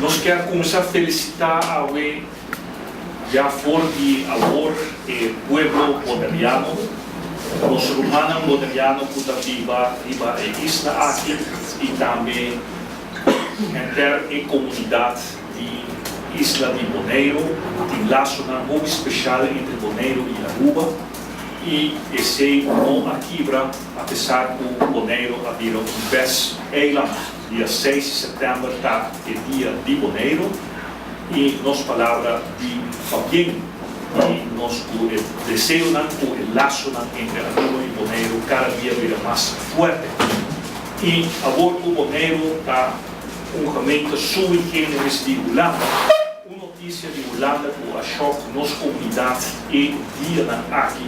Nos kier cuminsa felicita awe ya for di awor e pueblo Boneriano, nos rumannan Boneriano cu ta biba riba e isla aki y tambe henter e comunidad di isla di Boneiro. Tin lasonan hopi special entre Boneiro y Aruba y esey no a kibra apesar cu Boneiro a bira un bes eiland. Dia 6 di september ta e dia di Boneiro y nos palabra di pabien y nos cu e deseonan cu e lasonan entre Aruba y Boneiro cada dia bira mas fuerte. Y awor cu Boneiro ta un gemeente sui generis di Hulanda, un noticia di Hulanda cu a shock nos comunidad e dianan aki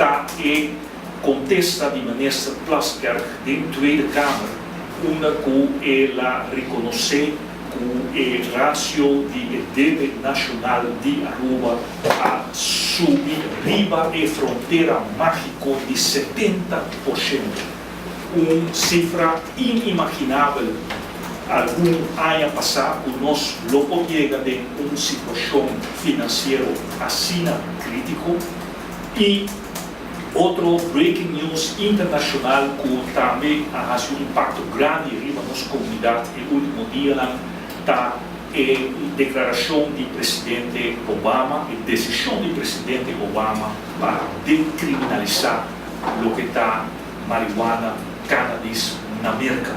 ta e contesta di Minister Plasterk den Tweede Kamer, unda cu el a reconoce cu e ratio di e debe nacional di Aruba a subi riba e frontera magico di 70%. Un cifra inimaginabel algun aña pasa cu nos lo por yega den un situacion financiero asina critico. Y otro breaking news internacional cu tambe a haci un impacto grandi riba nos comunidad e ultimo dianan ta e declaracion di Presidente Obama, e decision di Presidente Obama pa decriminalisa loke ta marihuana, cannabis na Merca.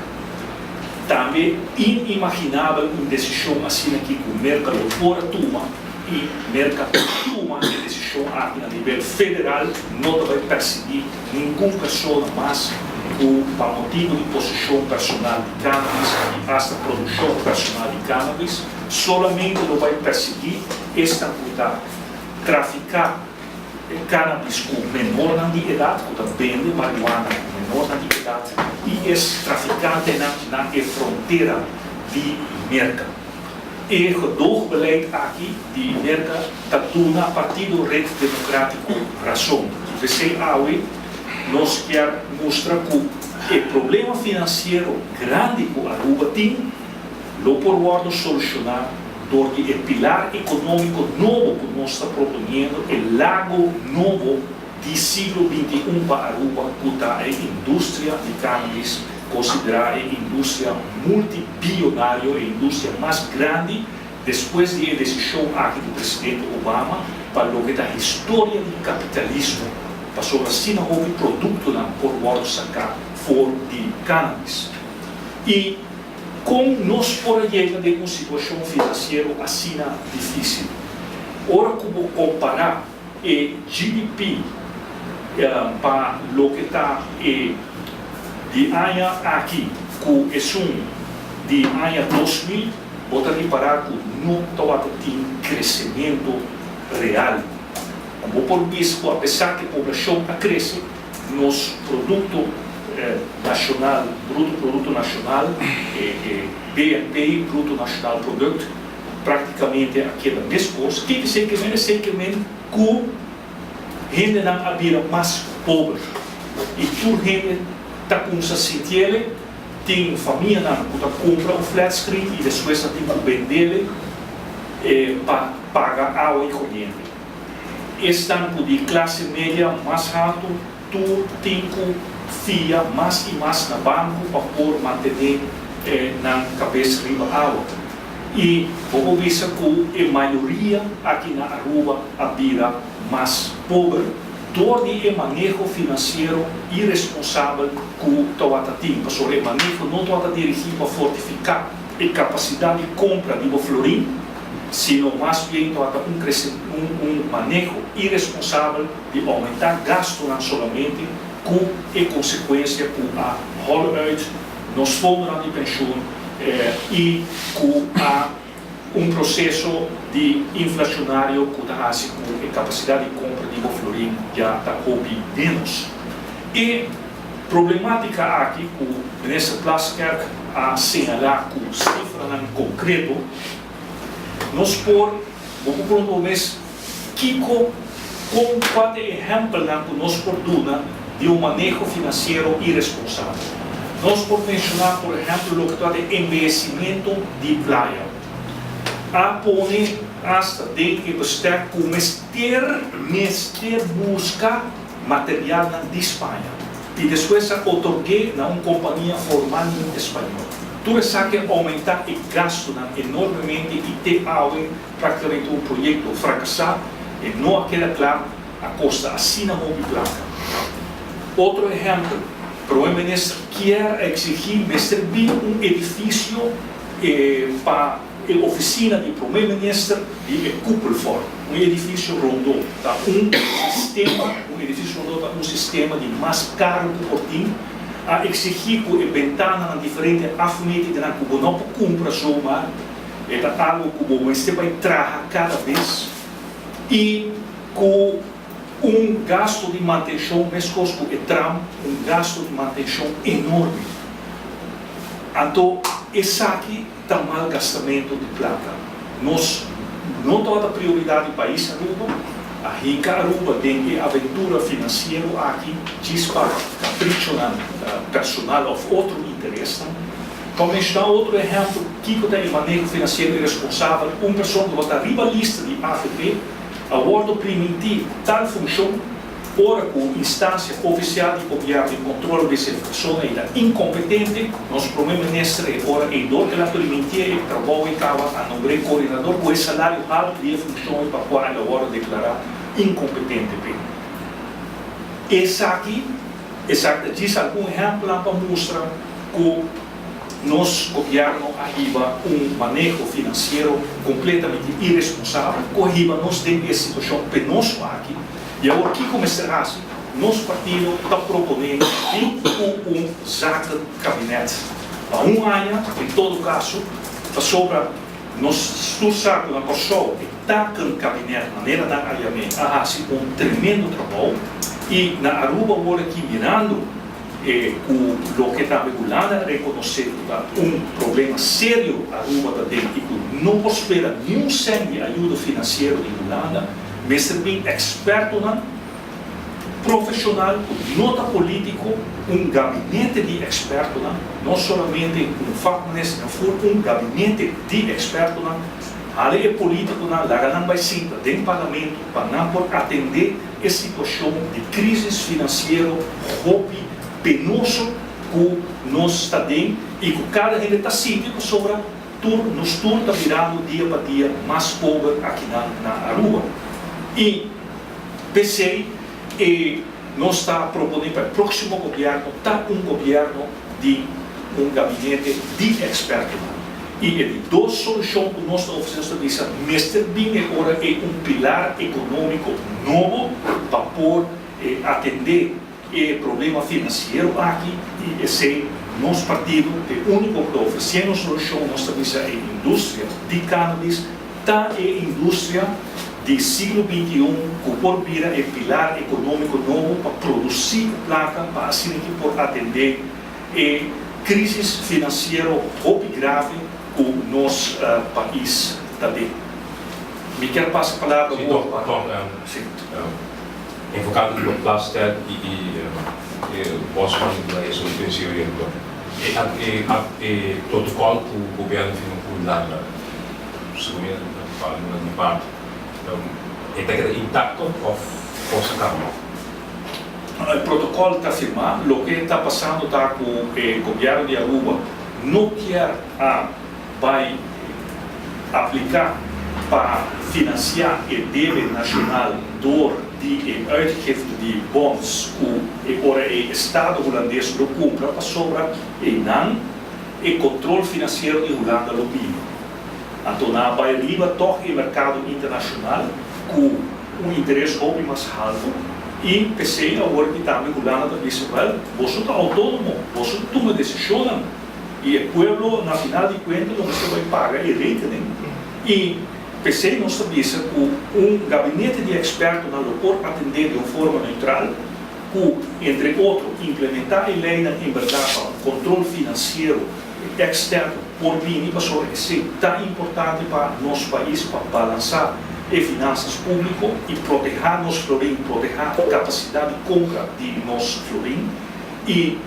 Tambe inimaginabel un decision asina aki cu Merca lo por a tuma, y Merca a tuma e decision aki na nivel federal: no ta bay persigui ningun persona mas cu pa motibo di posesion personal di cannabis y hasta produccion personal di cannabis. Solamente lo bay persigui esnan cu ta trafica cannabis cu menornan di edad, cu ta bende marihuana cu menornan di edad y e traficantenan na e frontera di Merca. E gedoogbeleid aki di Merca ta duna Partido Red Democratico rason. P'esey awe nos kier mustra cu e problema financiero grandi cu Aruba tin lo por wordo soluciona door di e pilar economico nobo cu nos ta proponiendo, e lago nobo di siglo 21 pa Aruba, cu ta e industria di cannabis, considera e industria multibilionario, e industria mas grandi despues di e decision aki di Presidente Obama pa loke ta historia di capitalismo, pasobra asina hopi productonan por wordo saca for di cannabis. Y con nos por a yega den un situacion financiero asina dificil? Ora cu bo compara e GDP pa loke ta e di aña aki cu esun di aña 2000, bo ta ripara cu no tawata tin crecemento real. Bo por bisa cu apesar cu e poblacion a crece, nos producto nacional, bruto producto nacional, BNP, Bruto Nationaal Product, practicamente a keda mescos. Kico esey ke men? Esey ke men cu hendenan a bira mas pober. Y tur hende ta cuminsa sintiele. Tin famianan cu ta cumpra un flat screen y despues ta tin cu bendele pa paga awa y coriente. Esnan cu di clase media mas halto tur tin cu fia mas y mas na banco pa por mantene nan cabes riba awa. Y bo por bisa cu e mayoria aki na Aruba a bira mas pober door di e maneho financiero irresponsabel cu tawata tin. Pasobra e maneho no tawata dirigi pa fortifica e capacidad di compra di bo florin, sino mas bien tawata un maneho irresponsabel di aumenta gastonan solamente, cu e consecuencia cu a hol uit nos fondonan di pensioen y cu a un proceso di inflacionario cu ta haci cu e capacidad di compra di bo florin ya ta hopi menos. E problematica aki cu Minister Plasterk a señala cu cifranan concreto, nos por bo por pregunta mes kico, con, cua ta e ehempelnan cu nos por duna di un maneho financiero irresponsabel. Nos por menciona, por ehempel, loke ta di embeyecimento di playa. A pone hasta den e bestek ku mester buska materialnan di Spaña i despues a otorg'é na un kompania formalmente spañol. Tur esaki a oumentá e gastunan enormemente i te awe práktikamente un proyekto frakasá e no a keda kla, a kosta asina hopi plaka. Otro ehèmpel, Prome Minister kier a eksigí mester bin un edifisio pa e ofisina di Prome Minister di e Koepelvorm, un edifisio rondó ta un sistema, un edifisio rondó ta un sistema di mas karu ku por tin, a eksigí ku e bentananan diferente afmetingen ku bo no por kumpra zomaar, e ta algu ku bo mester bai traha kada bes i ku un gasto di mantenshon meskos ku e tram, un gasto di mantenshon enorme. Anto esaki ta malgastamentu di plaka. Nos no tabata prioridat di pais Aruba, a hinka Aruba den e aventura finansiero aki djis pa kaprichonan personal òf otro interesnan. Pa menshoná otro ehèmpel kiko ta e maneho finansiero iresponsabel, un persona ku tabata riba lista di avp a wòrdu primintí tal funshon, Ora ku instansia ofisial di gobièrnu di kontrol bisa e persona ei ta inkompetente, nos promé minister e ora ei dor el a permitié e trabou ei kaba a nombr'é koordinador ku e salario haltu di e funshon ei pa kua el a wòrdu deklará inkompetente p'e. Esaki esaki ta djis algun ehèmpelnan pa mustra ku nos gobièrnu a hiba un maneho finansiero kompletamente iresponsabel ku a hiba nos den e situashon penoso aki. I awor kiko mester hasi? Nos partido ta proponé bin ku un zakenkabinet pa un aña en todo kaso, pasobra nos tur sa ku na Kòrsou e takenkabinet, manera nan a yam'é, a hasi un tremendo trabou i na Aruba awor aki mirando e ku loke tambe Hulanda a rekonosé ku ta un problema serio Aruba ta den i ku no por spera niun sèn di ayudo finansiero di Hulanda. Mester bin ekspertonan profeshonal ku no ta polítiko, un gabinete di ekspertonan, no solamente un vakminister, no ful un gabinete di ekspertonan, hala e polítikonan laga nan bai sinta den parlamento pa nan por atendé e situashon di krísis finansiero hopi penoso ku nos ta den i ku kada hende ta sinti pasobra Tur nos tur ta birando dia pa dia mas pober akinan na Aruba. Y p'esey e nos ta propone pa e proximo gobierno ta un gobierno di un gabinete di expertonan. Y e di dos solucion cu nos ta ofrece nos ta bisa mester bin e ora ey un pilar economico nobo pa por atende E problema financiero aki y esey nos partido t'e unico cu ta ofreciendo un solucion, nos ta bisa e industria di cannabis ta e industria di siglo 21 cu por bira e pilar economico nobo pa produci placa pa asina ki por atende e crisis financiero hopi grave cu nos pais ta den. Mi kier pasa palabra awor pa. Si. Enfocando riba Plasterk y e Bosman na esun pensioen. E protocol cu gobierno firma cu Hulanda, segun mi na mi parti, e ta keda intacto of cos a cambia? E protocol ta firma, loke ta pasando ta cu e gobierno di Aruba no kier a bai apliká pa finansiá e debe nashonal dor di e uitgifte di bonds ku e ora ei Estado Hulandes lo kumpra pasobra einan e kontrol finansiero di Hulanda lo bini. Anto nan a bai riba tòg e merkado internashonal ku un interes hopi mas haltu i p'esei awor ki tambe Hulanda ta bisa, wèl, boso ta outónomo, boso ta tuma desishonnan. I e pueblo na final di kuenta lo mester bai paga e rekening. I p'esei nos ta bisa ku un gabinete di ekspertonan lo por atendé di un forma neutral ku entre otro implementá e leinan en bèrdat pa un kontrol finansiero eksterno por bini pasobra esei ta importante pa nos pais pa balansá e finansas públiko i protehá nos florin, protehá kapasidat di kompra di nos florin. I.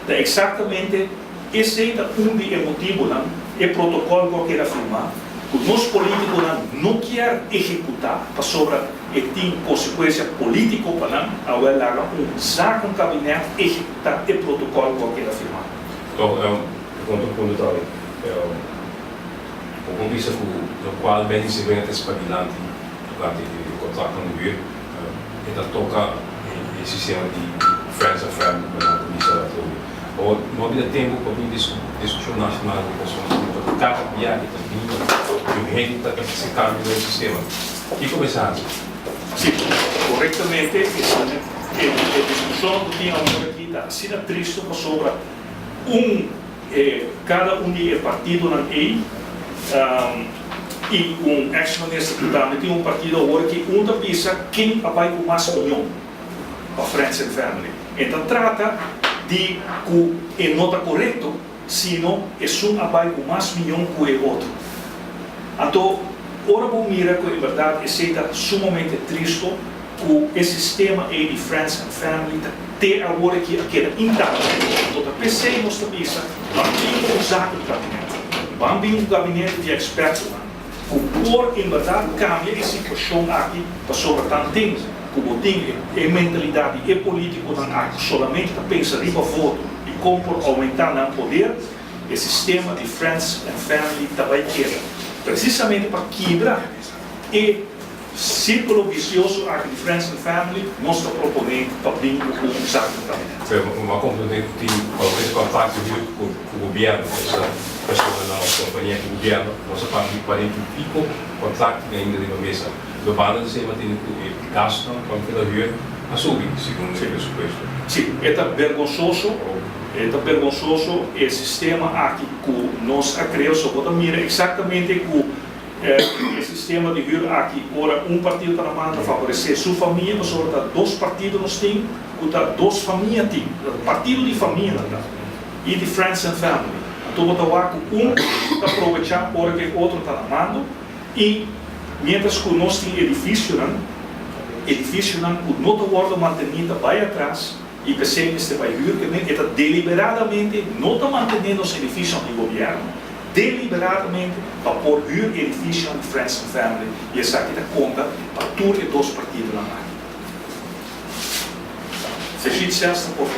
Ta eksaktamente esei ta un di e motibunan e protokòl ku a keda firmá, ku Ku nos polítikonan no kier ehekutá pasobra e tin konsekuensia polítiko pa nan, awel laga un zakenkabinet ehekutá e protokòl ku a keda firmá. Tòg, e kontra punto ta bo por bisa ku lokual Benny Sevinger ta spa dilanti tokante e kontraktonan di huur, e ta toka e sistema di friends and family ku nan ta bisa atrobe. Awor, no a bira tempu pa bin diskushon nashonal riba pasobra nos tin pa kada bia e ta bini i un hende ta hasi kambio den e sistema. Kiko mester hasi? Sí, korektamente e diskushon ku tin awor aki ta asina tristu pasobra un kada un di e partidonan ei i un eks minister ku tambe tin un partido awor aki un ta bisa ken a bai ku mas miyon. Pa friends and family. E ta trata di ku e no ta korekto, sino esun a bai ku mas miyon ku e otro. Anto, ora bo mira ku en bèrdat esei ta sumamente tristo ku e sistema ei di friends and family ta te awor aki a keda intakto. Anto ta p'esei nos ta bisa, ban bin ku un zakenkabinet, ban bin un gabinete di ekspertonan. Ku por en bèrdat kambia e situashon aki pasobra tanten ku bo tin e mentalidat di e polítikonan aki solamente ta pensa riba voto i kon por oumentá nan poder, e sistema di friends and family ta bai keda. Presisamente pa kibra e sírkulo bisioso aki di friends and family nos ta proponé pa bin ku un zakenkabinet. Pero mi a komprendé ku tin algun kontakto ku gobièrnu, esta personanan òf kompania ku gobièrnu. Nos a papia di kuarenta i piko kontraktonan ainda riba mesa. Lo banda di esei mantene ku e gastunan pa keda hür a subi segun e presupuesto. Sí, e ta bergonsoso, e ta bergonsoso e sistema aki ku nos a krea. So bo ta mira eksaktamente ku e sistema di hür aki ora un partido ta na manda favoresé su famia pasobra ta dos partido nos tin ku ta dos famia tin, partido di famianan ta. I di friends and family. Anto bo ta wak ku un ta probechá ora ku e otro ta na mando i mientras ku nos tin edifisionan, edifisionan ku no ta wòrdu mantení ta bai atras i p'esei mester bai hür ke men e ta deliberadamente no ta mantené nos edifisionan di gobièrnu deliberadamente pa por hür edifisionan di friends and family i esaki ta konta pa tur e dos partidonan aki. Seshit sèsta por.